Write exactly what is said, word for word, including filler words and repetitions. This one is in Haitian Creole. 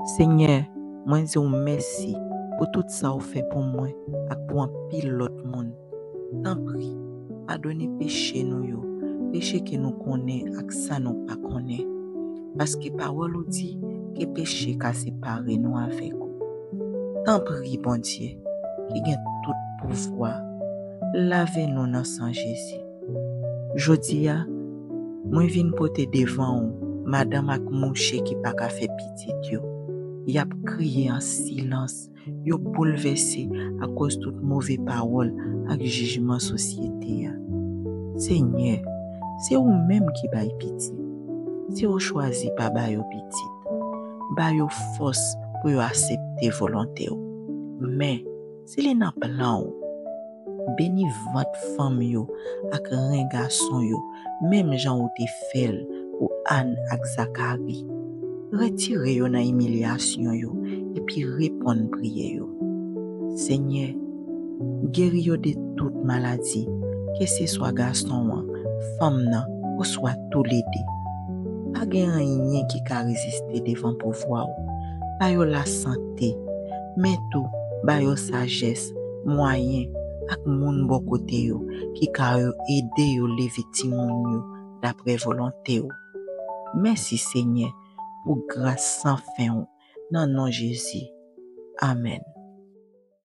Senyè, mwen di w mèsi pou tout sa w fè pou mwen ak pou anpil lòt moun. Tanpri, padone peche nou yo, peche ke nou konnen ak sa nou pa konnen. Paske pawòl ou di ke peche ka separe nou avèk ou. Tanpri, Bondye, ki gen tout pouvwa, lave nou nan san Jezi. Jodi a, mwen vin pote devan w madanm ak mouche ki pa ka fè pitit yo. Y ap kriye an silans, yo boulvèse akoz tout move pawòl ak jijman sosyete a. Senyè, se ou menm ki bay pitit. Si w chwazi pa ba yo pitit, ba yo fòs pou yo aksepte volonte w. Men, si li nan plan w, beni vant fanm yo ak ren gason yo, menm jan ou te fè l pou Ann ak Zakari. Retire yo nan imilyasyon yo epi reponn priyè yo. Senyè, geri yo de tout maladi, keseswa gason an, fanm nan, oswa toulede. Pa gen anyen ki ka reziste devan pouvwa w. Ba yo lasante, men tou ba yo sajès, mwayen, ak moun bò kote yo ki ka yo ede yo leve timoun yo dapre volonte w. Mèsi, Senyè, pou gras san fen w, nan non Jezi. Amèn.